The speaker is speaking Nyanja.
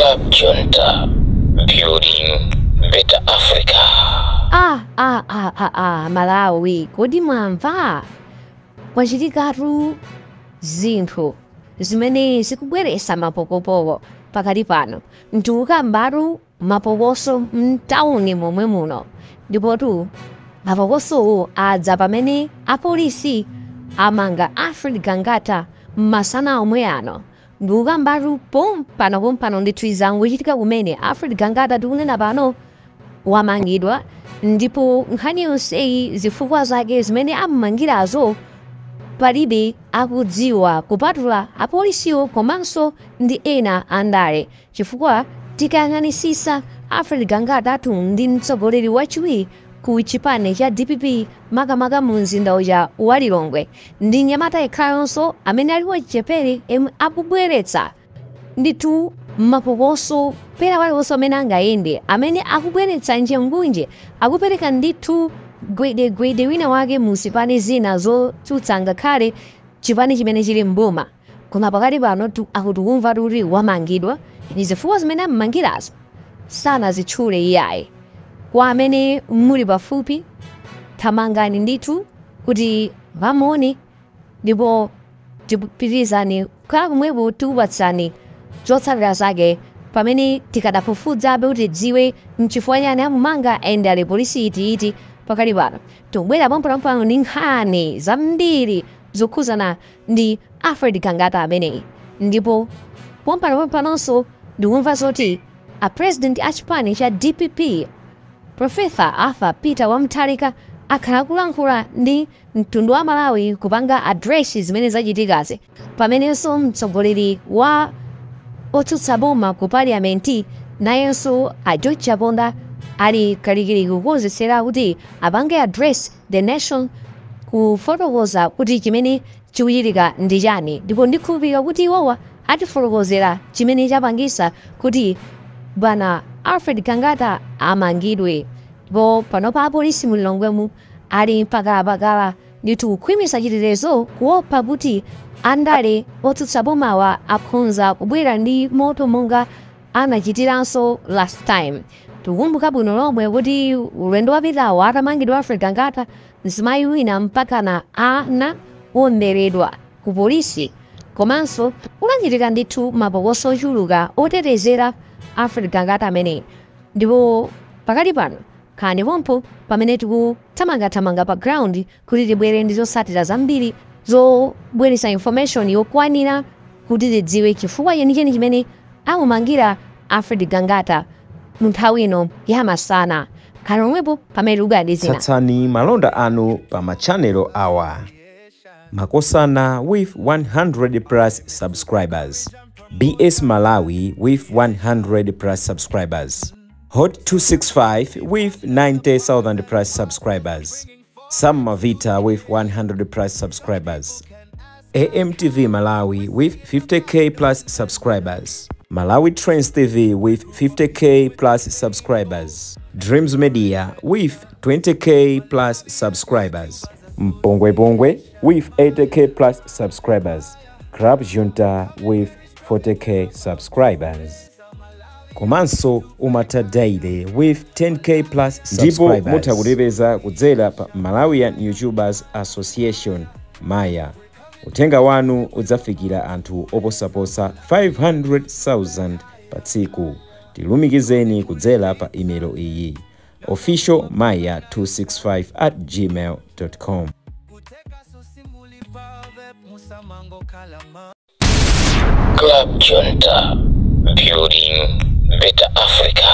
Club Junta, building better Africa. Ah, ah, ah, ah, ah, Malawi, kodi mwamva? Kwachitikatu zinthu zimene zikubweretsa mapokopoko pakati pano. Mtukambatu mapokoso mtawuni momwe muno. Ndipotu mapokosowo adza pamene apolisi amanga Alfred Gangata masana omwe ano. Ndikukambatu pompano pompano ndithu izangochitika kumene Alfred Gangata tikunena pano wamangidwa, ndipo nkhani yonseyi zifukwa zake zimene amumangirazo palibe akudziwa kupatula apolisiwo komanso ndi ena andale, chifukwa tikayang'anisisa Alfred Gangata ndi mtsogoleri wachiwiri ku chipani cha DPP makamaka mu mzinda uja wa Lilongwe, ndi nyamata yekhayonso amene ali wachichepere emwe akubweretsa ndithu mapokoso pera waliwonse amene angayende, amene akubweretsa njengunje, akupereka ndithu gwedegwede wina wake mu zipani zina zotsutsa ngakhale chipani chimene chili mboma. Koma pakati pano akutikumva kuti wamangidwa, ndi zifukwa zimene amumangirazo sanazitchule iyayi. Kwa amene muli pafupi, thamangani ndithu kuti vamuone, ndipo tipitirizani kukhala kumwepo tikupatsani zotsatira zake pamene tikadafufudzabe kuti tidziwe mchifukwa chani amumanga ende ali polisi itiiti. Pakali pano tikubwera pompanompano ndi nkhani zambiri zokhuzana ndi Alfred Gangata ameneyi, ndipo pompanopompano ndikumva zoti a president a chipani cha DPP Professor Arthur Peter Wamutharika akhala akulankhula ndi mtundu wa Malawi kupanga address zimene zachitikazi, pamenenso mtsogoleri wa otsutsa boma ku parliament nayenso a George Chaponda ali kalikiliki kukonzetsera kuti apange address the nation kufotokoza kuti chimene chikuchitika ndi chani, ndipo ndikhulupirira kuti iwowa atifotokozera chimene chapangisa kuti bwana Alfred Gangata amangidwe. Ndipo panopa apolisi mu Lilongwemu ali pakalapakala ndithu kukhwimitsa chitetezo kuopa kuti andale otsutsa bomawa akhonza kubwera ndi moto monga anachitiranso last time. Tikumbuka bwino lomwe kuti ulendo wapitawo atamangidwa Alfred Gangata, mzimayi wina mpakana anaomberedwa ku polisi, komanso kunachitika ndithu mapokoso ochuluka otetezera Alfred Gangata ameneyi. Ndipo pakali pano khani pompo pamene tikuthamangathamanga pa ground kuti tibwere ndi zotsatira zambiri zobweretsa information yokwanira kuti tidziwe chifukwa chenicheni chimene amumangira Alfred Gangata mu nthawi ino yamasana. Khani pomwepo pamene tikubwera ndi zina. Tsatsani malonda anu pa machanelo awa: Makosana with 100 plus subscribers, BS Malawi with 100 plus subscribers, Hot 265 with 90,000 plus subscribers, Sam Mavita with 100 plus subscribers, AMTV Malawi with 50K plus subscribers, Malawi Trends TV with 50K plus subscribers, Dreams Media with 20K plus subscribers, Mpongwe Pongwe with 80K plus subscribers, Club Junta with 40K subscribers, komanso Umata Daily with 10K plus Ndipo subscribers. mutha kutipeza kudzera pa Malawian YouTubers Association, Maya. Uthenga wanu udzafikira anthu oposaposa 500,000 pa tsiku. Tilumikizeni kudzera pa email iyi: officialmaya265@gmail.com. Club Junta, building better Africa.